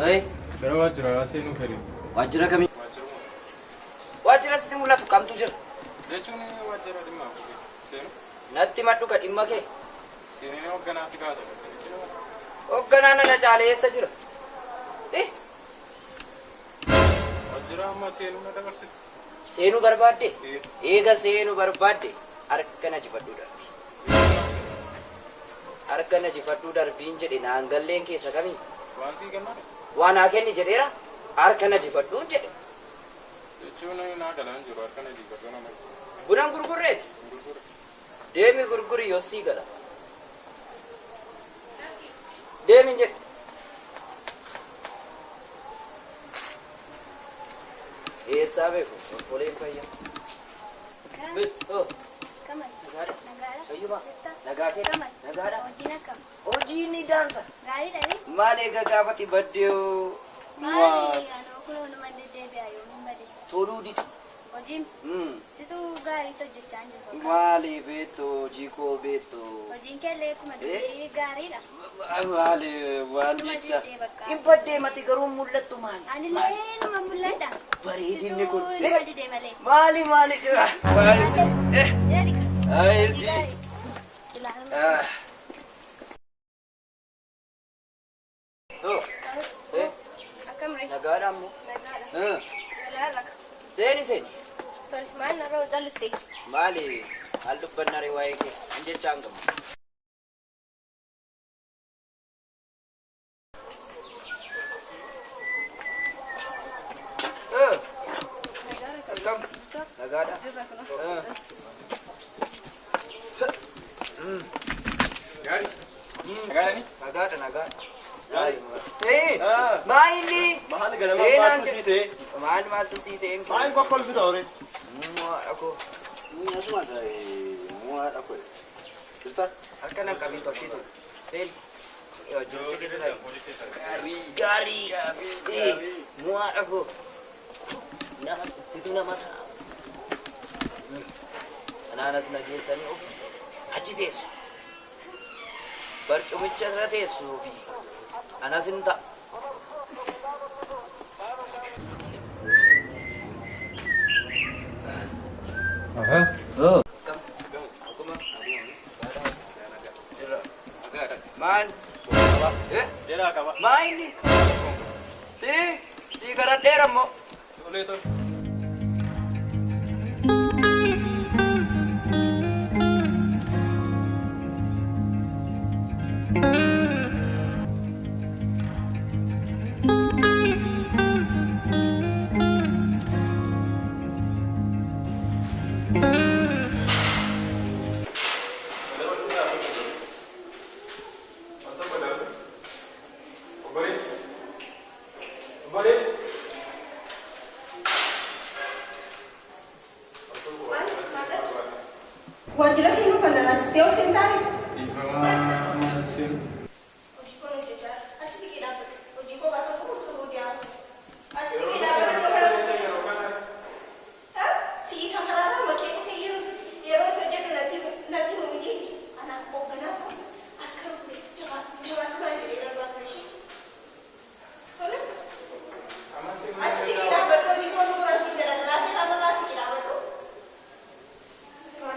Hey, Gara waajjira seenuu fedhe. Waajjira kamii? Waajjira sitti mul'atu kamtu jira? Jechuun waajjira dhimma kee seenu. Natti madhu ka dhimma kee. Seenee hoogganaatti kaata. Hoogganaa nana caalee eessa jira? Waajjira amma seenuu na dabarsite. Seenuu barbaadde? Eega seenuu barbaadde harka na jifadhuu darbi. Harka na jifadhuu darbiin jedhe naan galleen keessa kamii? Waan sii kennaadha. Waan haa kenni jedheera harka na jifadhuun jedhe. Jechuun naa galaan jiru harka na jifadhuu nama. Bunan gurgurreeti? Gurgurre. Deemi gurguri yoo sii gala. Deemi jedhe. Eessaa beeku? Obboleen fayyaa. Kamal. Nagaadha. Nagaadha. Fayyuma. Jirta? Nagaa kee. Kamal. Nagaadha. Hojiin akkam? Hojiin ni daansa. Gaariidha ni? Maal eega gaafati baddee? Maali anoo kun walumaan deddeebi'a yoomiin bade? Toluu didi. Hojiin situ gaariitti hojjechaa hin jiru. Maali beektu hojii koo beektu. Hojiin kee illee akkuma durii gaariidha. Maali waan Numa jecha. diddee bakka. Hin baddee mati garuu mul'attu maali? Anillee numa mul'adha. Bareedinni kun. Situ numa dide malee. Maali maali. Maali si. Jedhi. Ayi si. Ilaaluma. Oh. Akkam ree? Nagaadha ammoo. Nagaadha. Galaa raka. Seeni seeni. Tole maal narra calliste? Maali maal dubbanna ree waa'ee kee? An jechaa hin qabu. Akkam? Nagaadha. Gaarii. Nagaadha. Nagaadha nagaadha. Maayilli. Maal ganama Seenaan maaltu sii ta'e? Maal maaltu sii ta'e? Maal kokkolfita horii? Muwaadha koo. Asuma muwaadha koo. Jirta? Harka nan qabiin tolchitu. Seen. Waajjiricha keessa taa'e. Gaarii. Gaarii. Muwaadha koo. Nama situ nama ta'a. Anaanas na geessanii of achi teessu. Barcumicha irra teessu fi anas hin ta'a. Aha. Maal? Jedhaa qaba. Maayilli? Si? Si garadheera immoo. Tolee tole. Waajjira seenuu kan danaasistee ol seen taane? Dhiifama seenu. Hojii koo hojjechaa achi siqee dhaabbadhu. Hojii koo gaafa ta'u osoo hojii haasa'u. Achi siqee dhaabbadhu iddoo kana. Si'i isa karaarraa maqee dhufee yeroo yeroo itti hojjedhu natti himu miti. Anaan hoogganaa koo akka rukute jabaadhu naan jedhee darbaa ture ishee. Tole. Achi siqee dhaabbadhu hojii koo xumuraa siin jedha daraasee irraa siqee dhaabbadhu.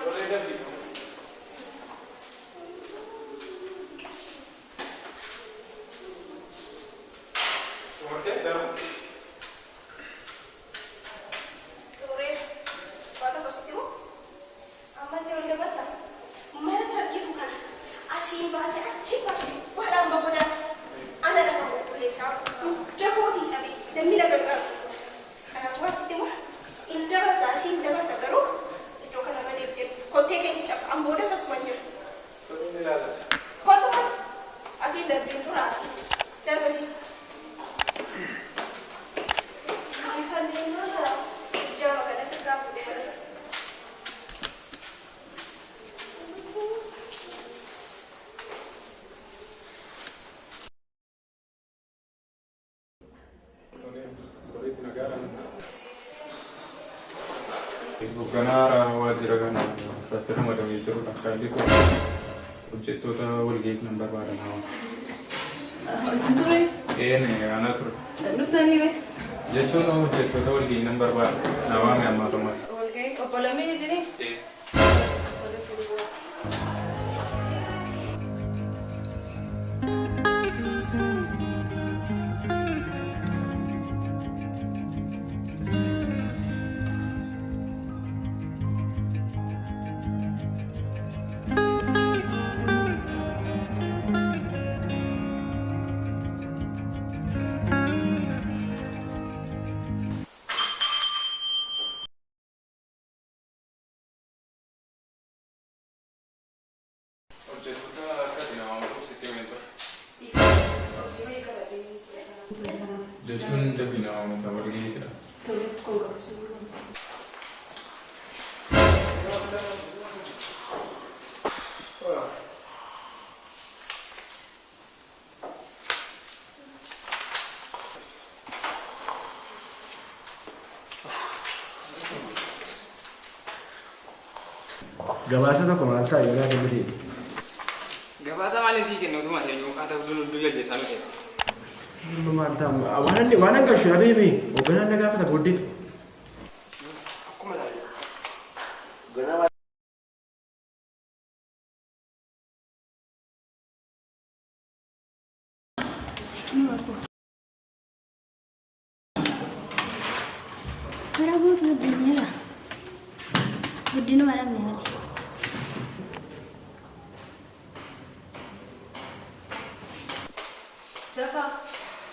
Tolee darbi. Xumurtee darbu. Xumureera. Waa tokko sitti himu. Ammallee ol dabalta. Mana targitu kana asiin baasee achiin baasee gubbaadhaan bagodaatti. Ana lafa qulqulleessaa dugda kootiin cabee namni na gargaaru. Kanaafuu asitti himu. Hin dabarta asiin dabarta garuu iddoo kanarra deebitee kottee keessi cabsa. An boodas asuma jira. Tolee ni ilaallata. Kottu mana. Asiin darbiin tura achi. Darba siin. Ifanneen irraa jaama kana sirraa fuudhee bara. Tolee toleetti nagaadha. Hoogganaa waajjira kana irratti ramadamee jirudha. Kaalli koo hojjettoota walga'ii nan barbaadan haa. Isin ture? Een ana ture. Dhuftanii bee? Jechuun hojjettoota walgahii nan barbaada. Na waame ammaa dhumatti. Walgahii obbo Lammiin isinii? Ee. Hojjettoota akkasii nama waamtuuf sitti himeen ture. Jechuun dafii nama waamta walgahiitidha. Tole, kun qabu. Gabaasa tokko maal ta'a yoo laata bitee? Gabaasa maaliin sii kennu utuma seenyu haa ta'u dullu jaldeessaa nu kenna. Maal ta'a waan inni waan hangashu dhabee mee hoogganaan na gaafata booddee. Akkuma taa'e. Ganama. Bara guutuu guddinneera. Guddinuma dhabne malee. Dafa,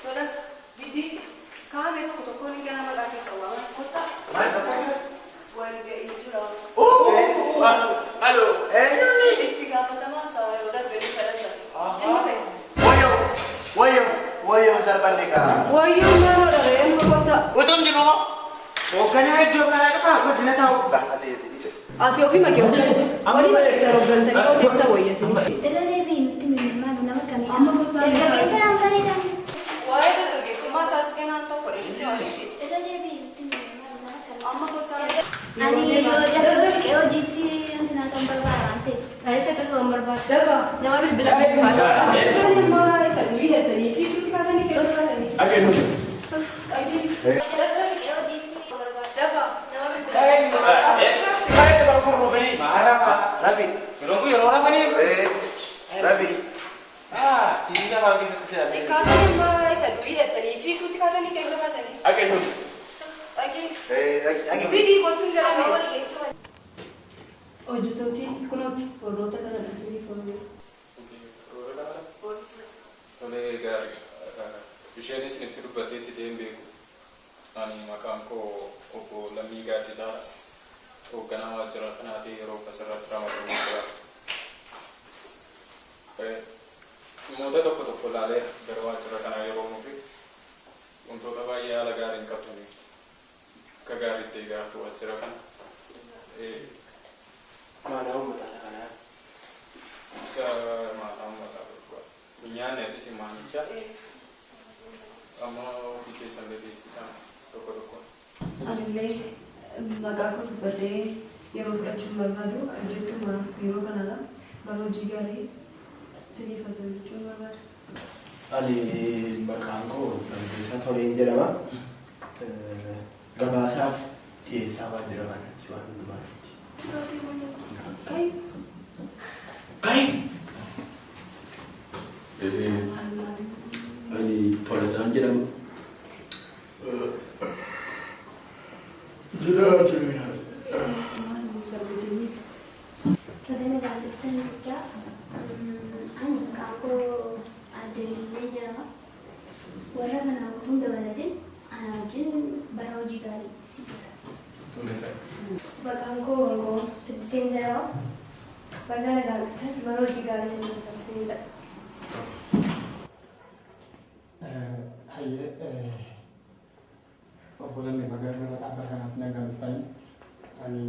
tolas, bidii, kaa'ame tokko tokkoon hin gana maqaa keessa waaman kottaa. Maal fakkaata? Walga'ii jira. Halo. Itti gaafatamaa isaa yeroo darbe ni kadhata. Inni fedha. Wayyoo wayyoo wayyoo salphanne kaa. Wayyoo maaloo dhabe amma kottaa. Utuun jiru moo? Hoogganaa iddoo biraa dhufaa guddina taa'u. Bahatee dhiise. Ati ofii makee hojjetu. Walii keessa hoggantanii of keessa wayyeessinu. Irra deebiin nutti himi maal nama akkamii? Amma kottaa Dargaggeessa naan bareedaa. Waa'ee dargaggeessummaa isaas ganaan tokko dhiisitti waa'ee. Irra deebiin nutti himi maal nama akkamii? Amma kottaa. Ani yoo dafee siqee hojiitti wanti naa kan barbaada waan ta'eef. Anis akkasuma barbaada. Dafa. Nama bilbila haa ta'u qaba. Maal isa miidhatanii ciisuutti kaatanii keessa kaatanii. Akeenu. Dafee siqee hojiitti barbaada. Dafa. Nama bilbila. Kaayee bara kun rufanii maarafa. Rabi. Yeroo kun yeroo rafanii. Rabi. Tirii lafaa keessatti si'amee. Kaatanii maal isa miidhatanii ciisuutti kaatanii keessa kaatanii. Akeenu. Dhaqee. Bidii kottuun jedhame. Hojjettooti kunooti warroota kana isiniif oolu. Tolee gaarii. Isheenis itti dubbateetti deem beeku. Ani maqaan koo obbo Lammii Gaaddisaadha. Hoogganaa waajjira kanaatii yeroo asirratti ramadamee jira. Dhimmoota tokko tokko ilaalee gara waajjira kanaa yeroo dhufe wantoota baay'ee haala gaarii hin qabdanii akka gaariitti eegaatu waajjira kana. Maanaa uummataa kanaa. Isa maanaa uummataa tokko. Nyaanni atis maanichaa amma ofii keessan beeksisan tokko tokko. Anillee maqaa koo dubbadhee yeroo fudhachuun barbaadu hojjettuma yeroo kanarra bara hojii gaarii isiniif haa ta'u jechuun barbaada. Ani maqaan koo Lammeessaa Toleen jedhama. Gabaasaaf dhiyeessaa waajjira kanaati waan hundumaatti. Kai. Kai! Ani Tolasaan jedhama. Tolee nagaan dhuftan jechaa. Ani maqaan koo Aadde Lillee jedhama. Warra kana utuu hin dabalatin ana wajjin bara hojii gaarii si jedha. Tolee ta'e. Maqaan koo Wangoo Siddiseen jedhama. Baga nagaan dhuftan bara hojii gaarii isiniif haa ta'u jedha. Hayyee obbo Lammii magaalaa dhaabbata kanaatti nagaan dhuftanii ani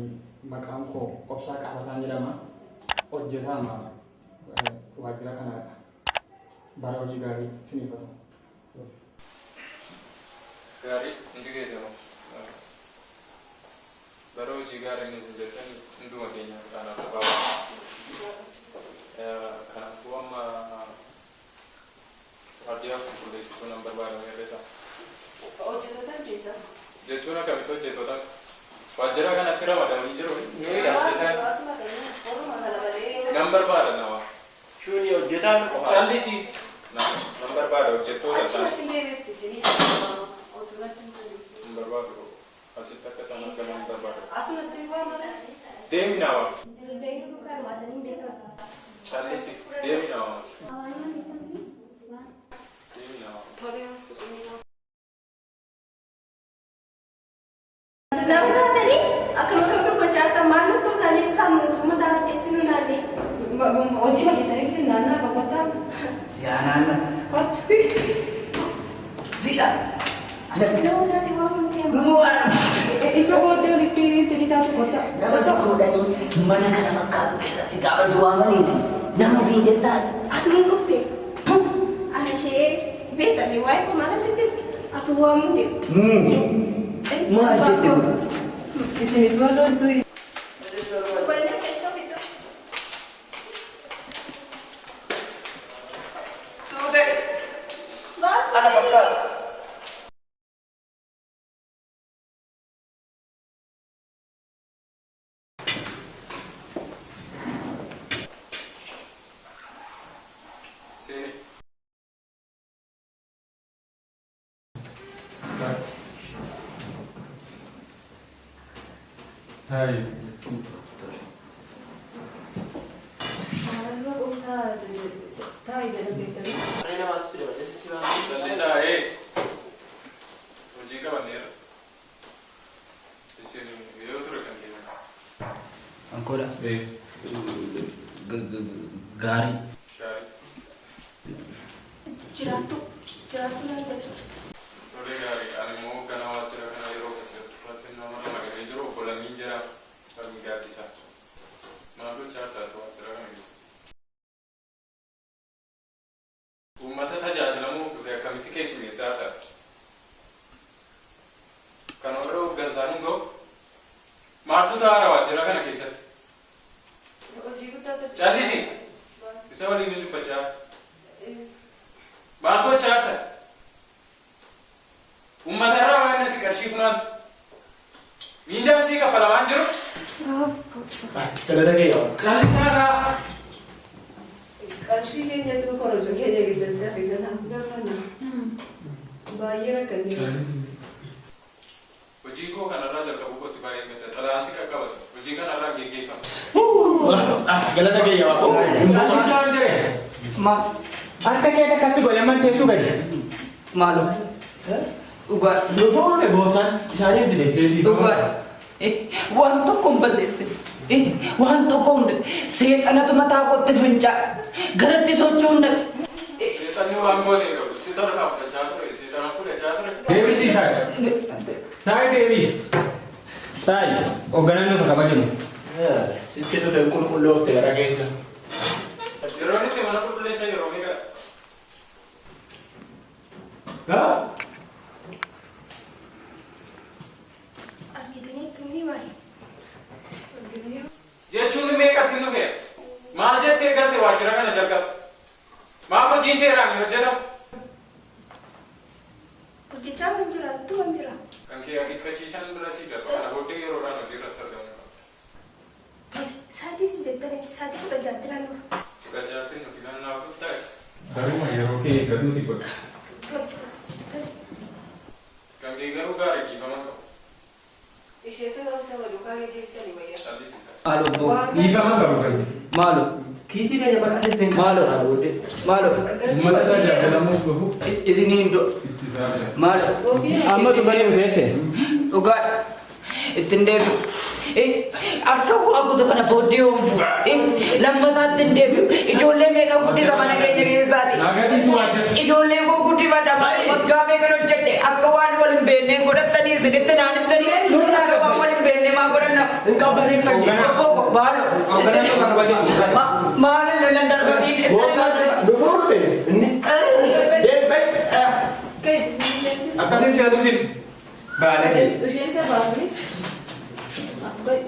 maqaan koo Obsaa Qabataan jedhama. Hojjetaa waajjira kanaadha. Bara hojii gaarii isiniif haa ta'u. Gaarii hundi keessanuu bara hojii gaarii inni isin jettan hunduma keenya kanaaf qaba. Kanaafuu amma waardiyaa qulqulleessitu gaafachuu nan barbaada meerreessa. Hojjettoota keessa. Jechuun akkamitti hojjettoota waajjira kanatti ramadamanii jiru. Nan barbaada nama. Shuuni hojjetaan qofa. Callisii. Nan barbaada hojjettoota Achuma isaanii. isin deebiitti isinii otumatti Hin barbaadu. Asitti akka isaan argaman hin barbaadu. asumatti waamame. Deemi nama. Walgahii duukaa hirmaatanii beekamu. Callisii. Deemi nama. Deemi nama. Tolee. Nama isaatanii akkam akkam dubbachaa jirtan maal nutti ulaanis kan mootummaa ta'an keessi nu naannee. Hojii keessaniif isin naannaa boqotaa. Siyaanaan Kottu. Zidha. Atis nama taate waan nuti amma. Waan Isa booddee walitti itti taatu kottaa. nama si fuudhanii mana kana fakkaatu keessatti gaafa si waamaniisi nama ofiin jettaati. Ati mun dhufte. Ana ishee beektanii waa'ee koo maal asitti ati waamte. Maal jette kun? Isinis waan loltuu. Wanni keessa ofiitu. Tuute. Baatu. Ana fakkaatu. Seeni. Taayi. Maalirra qotaa taa'i jedha beektanii. Harree namaatti dabalee si waamee. Callisaa ee. Hojii qabanneera. Isin yoo ture kan deeman. Ankola. Ee. Gaarii. Gaarii. Jiraattu. Jiraattu naan jedhe. Tolee gaarii. Ani immoo hoogganaa waajjira kana yeroo akkasii nama ramadamee jiru obbo Lammiin jedhama. Lammii Gaaddisaa. Maal gochaa adda addaa waajjira kana keessa? Uummata tajaajilamuuf dhufe akkamitti keessummeessaa adda adda? Kan warra hooggansaan hin ga'u? Maaltu ta'aara waajjira kana keessatti? Hojii guddaa ta'e. Callisi. Isa waliin hin dubbachaa. Maal gochaa adda? Uummata irraa waan natti qarshii funaantu. Miindaan sii kaffalamaan jiru. Galata kee yaa. Callisaa kaa. Qarshii keenyatu korojoo keenya keessatti hafe kanaaf gaafana. Baay'ee rakkannee. Hojii koo kanarraa jalqabuu kootti baay'ee gadda. Xalayaan si qaqqabas. Hojii kanarraa geggeeffama. Galata kee yaa. Callisaan jire. Maal? Harka kee akkasi godhe man teessuu gadi. Maaloo? Dhugaa. Lufoon gooftaan isaanii fide. Dhugaa. Waan tokko hin balleessine. Waan tokko hin seexanatu mataa kootti fincaa. Garatti socho'uu hin dhabe. Seexanni waan gootee qabu. Si tarkaa fudhachaa ture. Seexana fudhachaa ture. Deebisii taa'i. Taa'i deebii. Taa'i. Hoogganaan nuuf kabajamu. Sitti dhufe qulqulloofte gara keessa. Yeroon itti mana qulqulleessan yeroo meeqadha? Haa? Argitanii tumni maali? Jechuun meeqatti nu fe'a? Maal jettee galte waajjira kana jalqaba? Maaf hojiin seeraan hin hojjetamu? Hojjechaa kan jira, ittuma jira. Kan kee akeekkachiisan dura sii darba. Kana booddee yeroodhaan hojii irratti argamu qaba. Saatii si jettanii saatii 16tti naan dhufa. 16tti nu filannaa ofiif taasisa. Garuma yeroo kee eeggaduuti godha. Tole, tole. Kan kee garuu gaarii dhiifama qabu. Ishee saba duukaa geggeessanii wayyaa. Callisii. Maaloo boo. Dhiifama qabu kan kee. Maaloo. Kiisii keenya maqaa keessan Maaloo. Maaloo. Uummata tajaajilamuuf dhufu Isiniin do. Itti isaa. Maaloo. Ammatu gadi nu teesse. Dhugaadha. Ittiin deebi'u. Harka koo guutuu kana booddee oomfu. Lammataatti hin deebi'u. Ijoollee meeqa guddisa mana keenya keessaati. Naagadiisu waajjira. Ijoollee koo guddifadha. Waggaa meeqan hojjedhe akka waan wal hin beekne godhattanii isinitti naan himtanii akka waan wal hin beekne maa godhanna. Hin qabbaneeffanne. Obbo maaloo. Hoogganaan nuuf kabajamu. Maaloo nan darbatiin. Gooftaan lufoon dhufe inni. Deebi ba'i. Akkasiin si aduusin. Baala kee. Isheen sabaafni. Ba'i.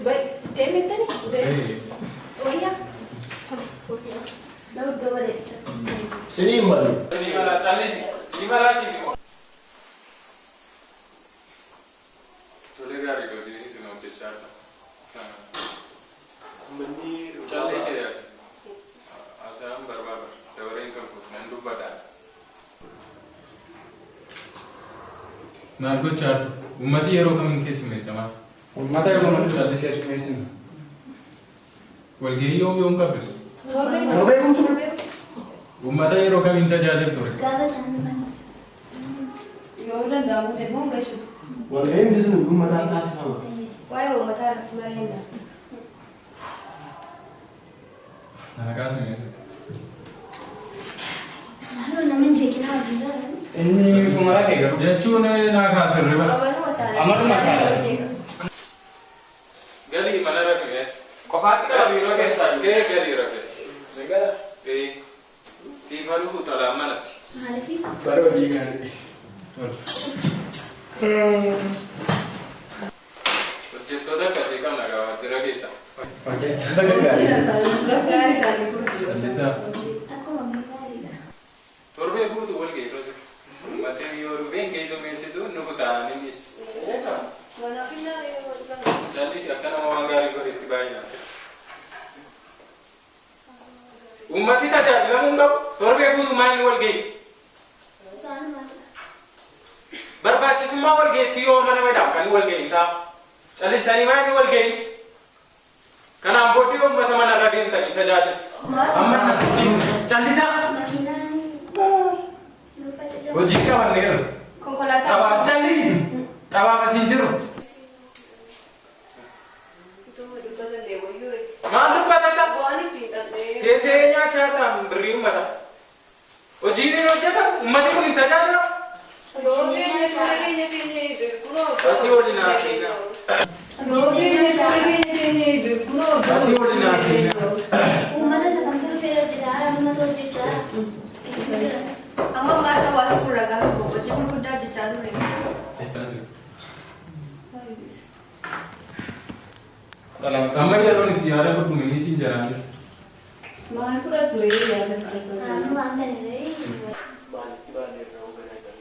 Ba'i. Deemettanii? Ee. Wayyaa. Tole, wayyaa. Nama iddoo malee. Uummanni Callee jedhee haasa'an barbaadu dabareen kan kutu nan dubbadha. Maal gochaa jirtu? Uummati yeroo kamiin keessummeessamaa? Uummata yeroo kamiin callee keessummeessina? Walgahii yoom yoom qabdu? Torbee guutuu. Uummata yeroo kamiin tajaajiltu ture? Gaafa isaan dhufan. Yoo danda'amu jedhu hanga shibu. Walgahiin sun uummataaf taasifama. Waa'ee uummataa irratti mari'anna. Nana kaasame. Maaloo namni jeeqinaa hojiirra jiran. Inni kumara kee garuu. Jechuun naa kaasirri bara. Amaluma isaanii. Amaluma isaanii. Galii mana rafee. Qofaatti qaba biiroo keessaa. Kee galii rafee. Ee. Siif haluufu xalaan manatti. Maaliif? Bara hojii gaarii. Hojjettoota akkasii qabna gaa waajjira keessa. Hojjettoota gaggaarii. Callisaa. Akkuma gaariidha. Torbee guutuu wal ga'ii irra jiru. Uummatni yoo dhufeen keessummeessitu nu kutaa'anii dhiisu. Callisi akka nama waan gaarii godhetti baay'inaan sirra. Uummatni tajaajilamuu hin qabu. Torbee guutuu maal wal ga'ii? Isaan maalidha? Barbaachisummaa wal ga'iitti yoo mana madhaaf kan wal ga'iin ta'a. Callistanii maal wal ga'iin? Kanaan booddee uummata manarra deemtanii tajaajiltu. Amma callisaa. Makiinaan nuuf ajajamu. Hojii qabanneerra. Konkolaataa. Taphaaf callisi. Taphaaf asiin jiru. Maal dubbatata? Teessee nyaachaa ta'an birrii uummata. Hojiin hin hojjetamu. Uummatni kun hin tajaajilamu. Asii waliin haasa'inaa. Asii waliin haasa'inaa. Uummata isa kamtu dhufee hojjetaa? Uummata hojjechaa. Amma ammaa hawaasa kun ragaa tokko hojii gurguddaa hojjechaa turre. Amma yeroon itti yaada fudhu minisiin jalaa jiru. Maal fudhattu yaada fudhattu? Naannoo waan kana irra Maalitti baanee irra hoogganaa jiru?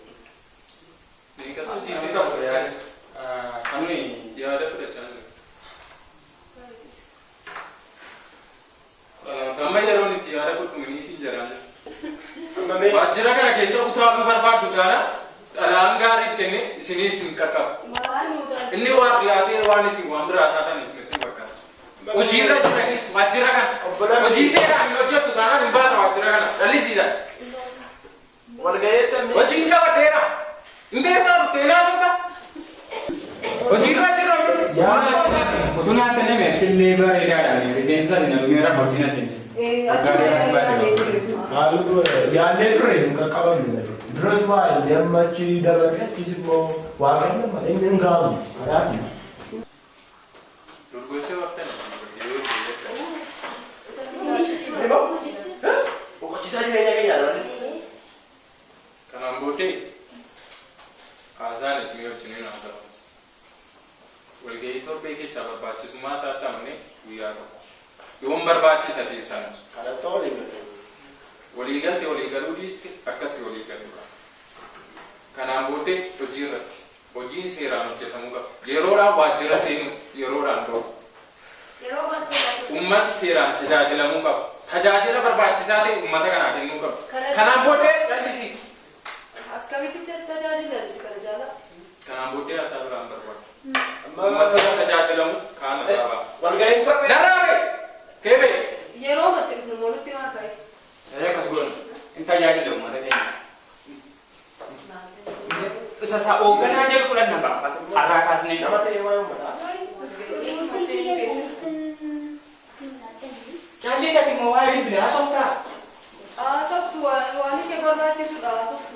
Meeqatu hojii qabu yaada? Kanui Yaada fudhachaa jiru. Amma yeroon itti yaada fudhu minisiin jalaa jiru. Waajjira kana keessa utaaluu barbaaddu taana xalaan gaarii kenne isinii isin qaqqabu. Inni waan dhiyaatee waan isin waan biraa taatan isinitti fakkaata. Hojiirra jiranis waajjira kana. Hojii seeraan hin hojjettu taanaan hin baata waajjira kana. Callisiidha. Walgayeettamni. Hojiin qabadheera. Hin teessaa dhuftee naasota. Hojiirra jira. Utuu naaf kenname achillee bareedaadha. Rifeensa isaanii na dhumeera horsiina isin. Yaallee turre hin qaqqabamne. Duras waa inni amma achi dabarre achis immoo waa qabna malee inni hin gaamu. Kanaaf Dorgocha bartan. Boqochiisaa jireenya keenya dha. Kanaan booddee haasaan isin wajjin hin haasa'amu. Walgahii torbee keessaa barbaachisummaa isaatti amne guyyaa tokko. Yoom barbaachisa teessaan? Kanatti waliin galu. Walii galte walii galuu dhiiste akkatti walii galuu qaba. Kanaan booddee hojii irratti hojiin seeraan hojjetamuu qaba. Yeroodhaan waajjira seenuu yeroodhaan ba'u. Yeroo maal Uummati seeraan tajaajilamuu qaba. Tajaajila barbaachisaa ta'e uummata kanaa kennuu qaba. Kanaan booddee callisi. Akkamitti tajaajilan kana jaalaa? Kanaan booddee haasaa biraan barbaadu. Uummata tajaajilamu kaan irraa ba'a. Walgahiin torbee. Daraabe! Keebe! Yeroo matti dhufnu moolutti maa ka'e? Saya akkas godhan. Hin tajaajila uummata keenya. Isa isaa hoogganaa jedhu fudhanna ba'a. Har'aa kaasnee. Nama ta'ee waa'ee uummataa. Silkii keessanis hin laattanii. Callisa immoo waa'ee bilbilaa sooftaa. Haasoftu waan ishee barbaachisudha haasoftu.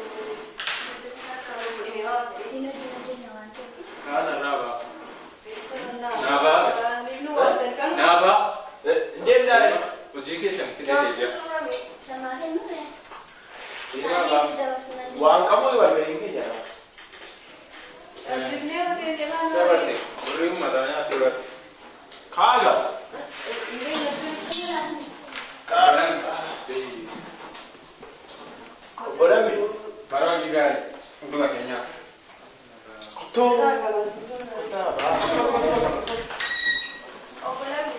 Ittiin hojii hojjenna waan ta'eef. Kaan irraa ba'a. Naa ba'a. Naa ba'a. Deemnaa. Hojii keessanitti deddeebi'a. Namaa kennu ree? Deemaa ba'a. Dabarsuu danda'u. Waan qabu walgahiin keenya dha. Sabarte. Warri uummataa nyaatee barte. Kaaga. Obbo Lammi. Bara hojii gaarii. Hunduma keenyaaf. Kottuu. Kottaa ba'a. Obbo Lammi.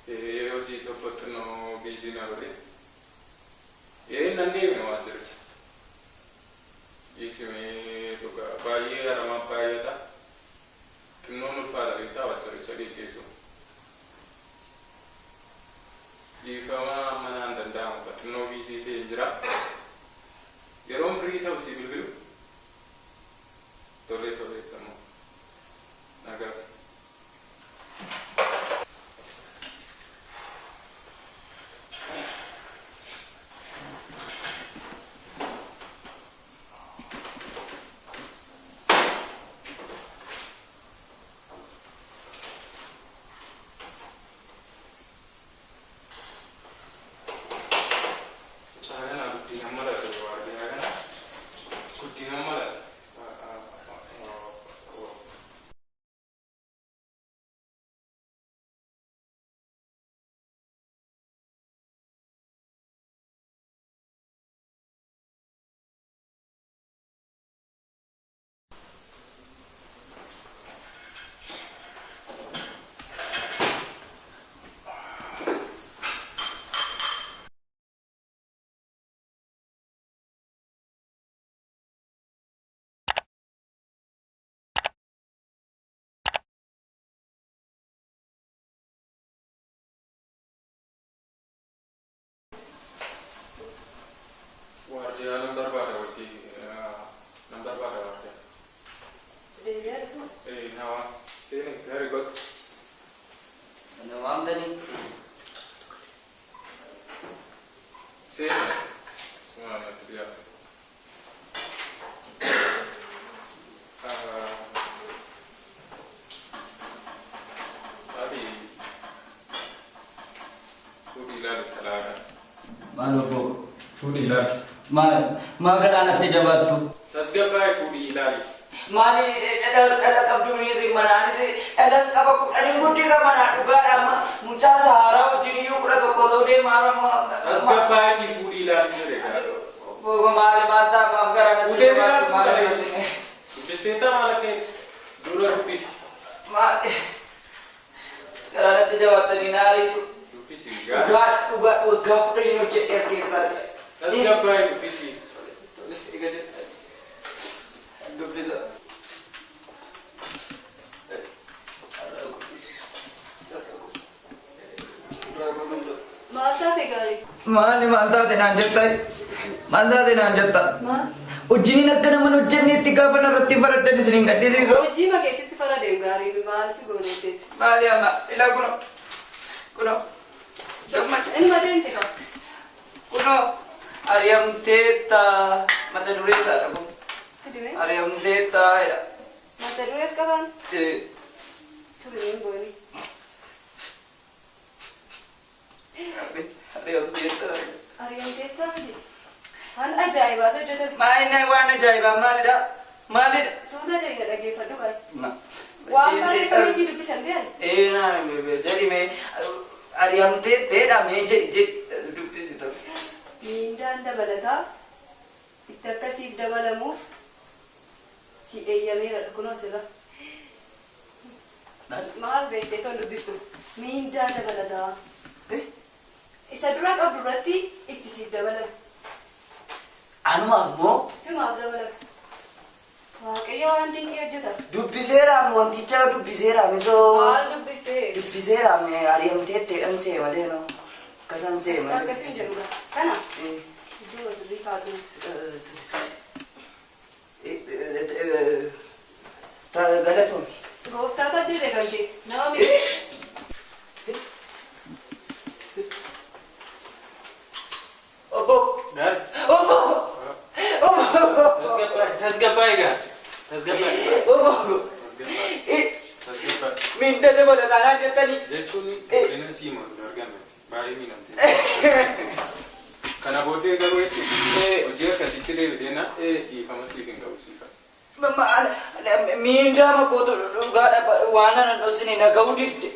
taate hojii tokkotti noo biizii na godhe. Nan deemne waajjiricha. Dhiisimee dhugaa baay'ee haramaa baay'ata. Xinnoon ulfaata beektaa waajjiricha geggeessu. Dhiifama manaan danda'amu xinnoo biizii ta'e jira. Yeroon firii ta'u si bilbilu. Tolee tolee sammuu. Nagaatti. Waardiyaa nan barbaada wajjin nan barbaada waardiyaa. Deebi'aa dhufu. Nawa seeni very good. Na waamtanii? Seeni suma natti dhiyaatu. Ati fuudhii ilaalu talaaqa. Maal obbo? Fuudhii ilaali. Maal maa galaanatti jabaattu? Tasgabbaa'ee fuudhii ilaali. Maali dhala qabdu miisi manaanis dhala qaba kudhaniin guddisa manaa dhugaadha amma mucaa saaraa wajjin iyyuu 11 ta'uu deemaa amma. Tasgabbaa'eetii fuudhii ilaali jedhe gaara. Obbo maali maal ta'a maaf galaanatti jabaattu maal goosine? Dubbisteettaa maal akka dura dubbisi. Maali galaanatti jabaattanii naariitu. Dubbisi gaara. Dhugaa dhugaa waggaa 10 hojjedhe as keessaati. Tasgabbaa'ee dubbisi. Dubbisa. Maal taate gaarii? Maali maal taate naan jettaa? Maal taate naan jettaa? Maal? Hojiin akka nama hin hojjenneetti gaafa narratti faraddan isiniin gaddisiisu. Hojii ma keessatti faradeem gaarii maal si gooneetteeti? Maali amma ilaa kunoo kunoo Ilma deemte qaba. kunoo ari'amteetta mata duree isaadha kun Fidime. ari'amteetta jedha. Mata durees qabaan? Ture hin goone. Ari'amteetta. Ari'amteetta miti. Waan ajaa'ibaatu hojjetame. Maali waan ajaa'ibaa maalidha? Maalidha? Suuta jedhina dhaggeeffadhu baay'ee. Waan barreeffame sii dubbisan ta'an? Naa jedhime ari'amteetteedha mee jedhi dubbisi ta'u. Miindaan dabalataa itti akkasiif dabalamuuf si eeyyameera kunoo asirra. Maal beektee son dubbistu? Miindaa dabalataa. Isa dura qabdu irratti itti siif dabalama. Anumaaf moo? Simaaf dabalama. Waaqayyo waan dinqii hojjeta. Dubbiseeraam wanticha dubbiseeraam isoo. Maal dubbistee? Dubbiseeraam ari'amteetteedhaan see malee noo. Akkasan see malee. Akkasiin jedhudha. Kana iddoo asirrii kaa'u. Galatoomi. Gooftaa tajaajila kan kee nama miti. Obbo. Obbo. Obbo. Tasgabbaa'ee gaara. Tasgabbaa'ee. Obbo. Tasgabbaa'ee. Miinda dabalataa naan jettanii. Jechuun guddina sii malu argame baay'ee miidhamte. Kana booddee garuu jechuun hojii akkasitti deebitee dhiifama siif hin qabu siifa. Miindaa makootu dhugaadha waan anan dhosine naga'uu didde.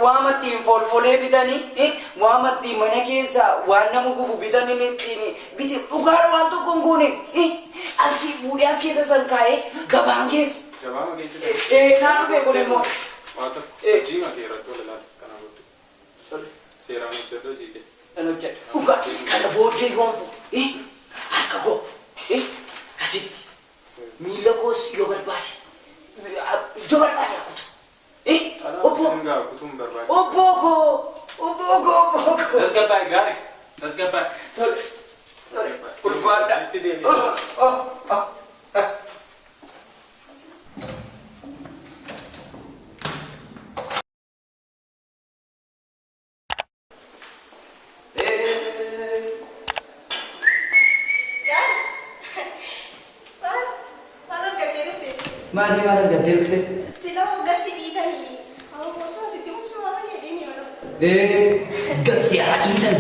Waama ittiin folfolee bitanii waama ittiin mana keessaa waan nama gubu bitanii ittiin bite dhugaadha waan tokko hin goone. As fuudhee as keessa san kaa'ee gabaan keessa. Gabaan keessa. Naan dhufe kun immoo. Waa tokko hojii makee irratti wal ilaali kana booddee. Seeraan hojjedhu hojii kee. Nan hojjedha. Dhugaa kana booddee yoon harka koo asitti miila koos yoo barbaade iddoo barbaade hakutu. Obbo Obbo koo obbo koo obbo koo. Tasgabbaa'e gaarii tasgabbaa'e. Tole tole ulfaadha. Maali maal argattee dhufte? Silaa gasi dhiitanii osoo asitti mubsuma waan jedheen yeroo. Gasi haa dhiitan.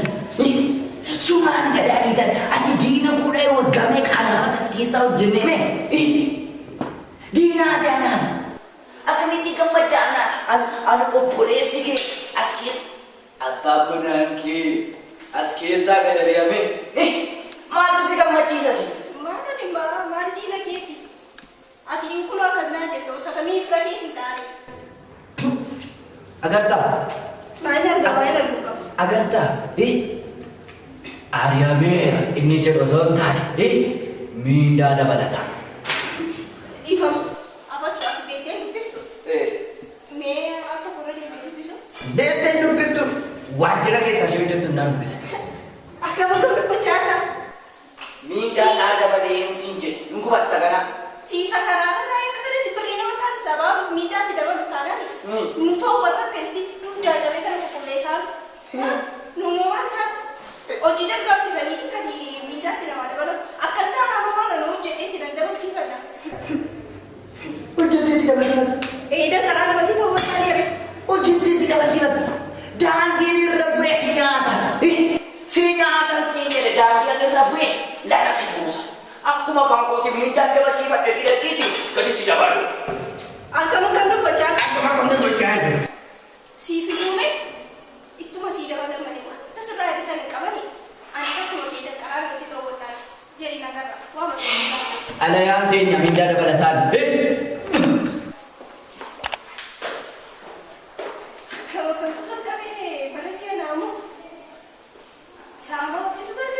Sumaan gadaa dhiitan. Ati diina fuudhee waggaa meeqa anaaf akkas keessaa hojjennee mee? Diinaa ati anaaf. Akkamitti gammadda ana obboleessi kee as keessa. Abbaan manaan kee as keessaa gad ari'ame. Maaltu si gammachiisa si? Maal maal diina keeti? Ati kun akkas naan jettu osoo kamii fira keessa hin taane. Agartaa? Maal argaa maal arguu qabu? Agartaa? Ari'ameera inni jedhu osoo hin taane miindaa dabalata. Dhiifamu. Afachuu ati beektee dubbistu? Mee al tokko irra deemee dubbisu? Beektee dubbistu waajjira keessa ishee hojjettu naan dubbisa. Akkam osoo dubbachaa akka? Miindaa naa dabalee siin jedhe hin gubatta kana. Siisa karaarra taa'ee akka kanatti birrii nama taasisa baaba miidhaatti dabalu taanaan nu ta'u warra akkasitti dugdaa jabee kana qulqulleessaa nu waan ta'an hojii jalqaba hojjetanii kan miidhaatti namaa dabalu akkas taanaan waan nu hojjeteetti nan dabalchiifadha. Hojjeteetti dabalchiifadha. Eedan karaa namatti ta'uu barbaade. Hojjeteetti dabalchiifadha. Daandiin irra bu'ee si nyaata. Si nyaatan si jedhe daandiin irra bu'ee laga si buusa. Akkuma kan kooti miidhaan dabalchiifadhe dhiiratiiti gadi si dabalu. Akkam akkam dubbachaa? Akkam akkam dubbachaa jiru. Siif iyyuume ittuma sii dabalan malee wanta sirraa hir'isan hin qabani. Anis akkuma kee danqaraa namatti ta'uu barbaade jedhi nagarra waa malee. Alayaan keenya miidhaa dabalataan. Akkam akkamtu jalqabee bara seenaamu saama hojjetu.